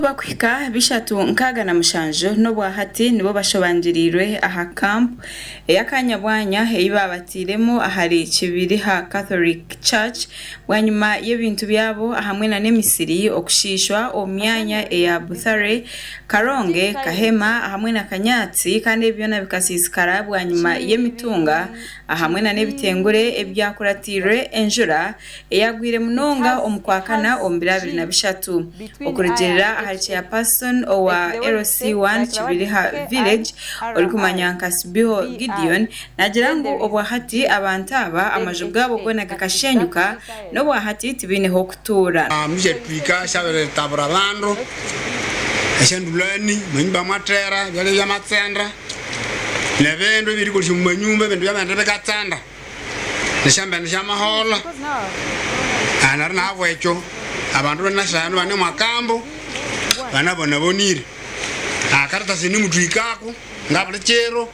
Abakuhika 367 n'obwahati nibo bashobangiriirwe aha camp ey'akanya bwanya ei baabatairemu ahari Kibiriha Catholic Church bwanyima y'ebintu byabo ahamwe na n'emisiri okushiishwa omu myanya eya Buthare, Karonge, Kahema ahamwe na Kanyatsi kandi ebi byona bikasiisikara bwanyima y'emitunga ahamwe na n'ebitengure ebyakuratiirwe enjura eyagwire munonga omu Kwakana omu biro 23. Okurugiirira ahari Chairperson owa LC1 Kibiriha Village orikumanywa nka Sibiho Gideon naagira ngu obwahati abantu aba amaju gaabo goona gakashenyuka n'obwahati tibaine h'okutuura. Mukyetwika syabiritabura abandu, esyandulhani, amanyumba amathera, ebyalya byamatsenda, nebindu ebyerikolesya omu manyumba ebindu byamaghenda bikatsenda. Nesyambene syamaholha, neryo nahabwekyo abandu banasano bane omwa kambu banabonabonire. Akaratasi inimuthwikako ngabuli kiro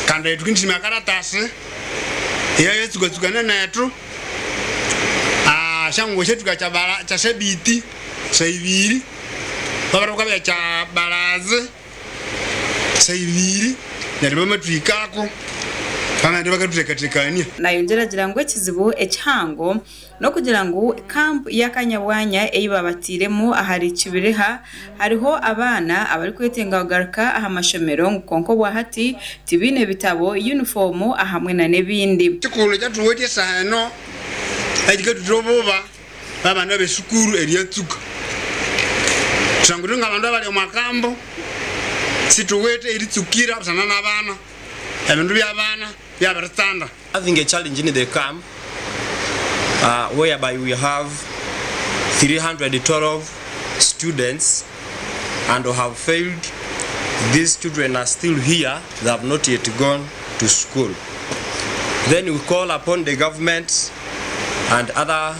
kandi thukinisima akaratasi eyo yatsukatsukana nethu esyangubo syathuka kyasabiti saibiri babiri bukabya kyabalazi. Saibiri neryo bamatwikako bamanya bakatuteekateekania. Nayongyera agira ngu ekizibu ekihango n'okugira ngu kampu y'akanyabwanya ei babatairemu ahari Kibiriha hariho abaana abarikwetenga kugaruka aha mashomero ngu kwonka obwahati tibaine bitabo, yunifoomu ahamwe na n'ebindi. Ekikuru ekyatuwetya esaaha eno ekikatwitira obuba b'abaana b'esukuru eryatsuka. Kusangwa itwe nk'abandu abari omu akambu tituwete eritsukira busana n'abaana, ebindu by'abaana byabiritsanda. Having a challenge in the camp whereby we have 312 students and who have failed, these children are still here, they have not yet gone to school. Then we call upon the government and other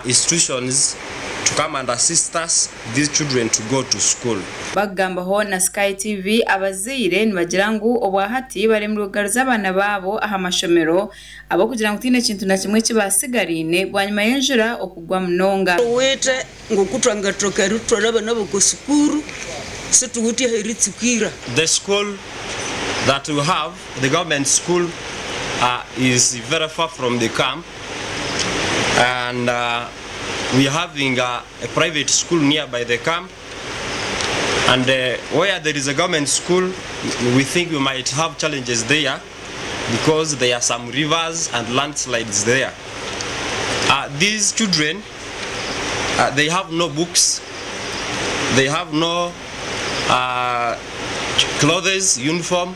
institutions to come and assist us these children to go to school. Bakugambaho na Sky TV, abazaire nibagira ngu obwahati baremirwe kugaruza abaana baabo aha mashomero ahabw'okugira ngu tihaine kintu na kimwe eki basigariine bwanyima y'enjura okugwa munonga. Tuwite ngoku twangathoka erithwara abana b'oko sukuru, situwithe aheritsukira. The school that we have, the government school is very far from the camp and we are having a private school nearby the camp and where there is a government school we think we might have challenges there because there are some rivers and landslides there. These children they have no books, they have no clothes, uniform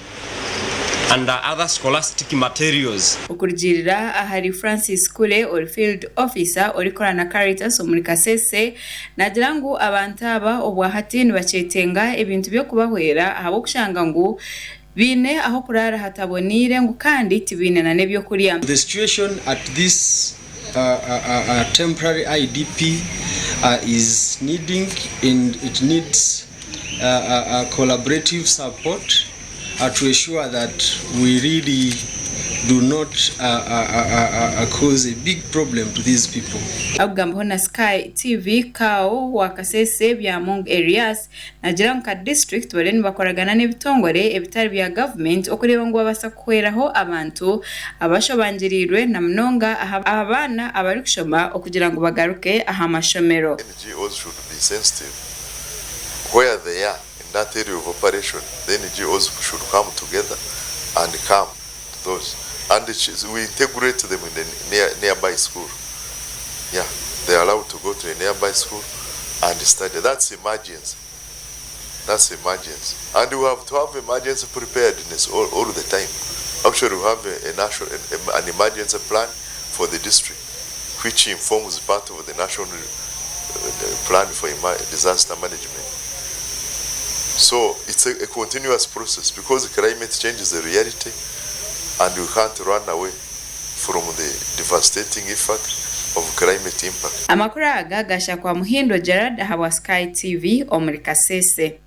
and other scholastic materials. Okurugiirira ahari Francis Kule ori Field Officer orikukora na Caritas omuri Kasese, naagira ngu abantu aba obwahati nibakyetenga ebintu by'okubahwera ahabw'okushanga ngu baine ah'okuraara hataboneire ngu kandi tibaine na n'ebyokurya. The situation at this temporary IDP is needing and it needs collaborative support to ensure that we really do not cause a big problem to these people. Arikugambaho na Sky TV, CAO wa Kasese, Byamungu Erias, Naagira ngu nka disiturikiti bariyo nibakoragana n'ebitongore ebitari bya gavumenti okureeba ngu babaasa kuhweraho abantu abashobangiriirwe na munonga aha baana abarikushoma okugira ngu bagaruke aha mashomero. NGOs should be sensitive where they are in that area of operation, the NGOs should come together and come to those and we integrate them in the near, nearby school. Yeah, they are allowed to go to a nearby school and study. That's emergency. That's emergency. And we have to have emergency preparedness all, all the time. Actually, we have a, a national, an emergency plan for the district, which informs part of the national plan for disaster management. So it's a, a continuous process because climate change is a reality and we can't run away from the devastating effect of climate impact. Amakuru aga gashakwa Muhindo Gerald ahabwa Sky TV omuri Kasese.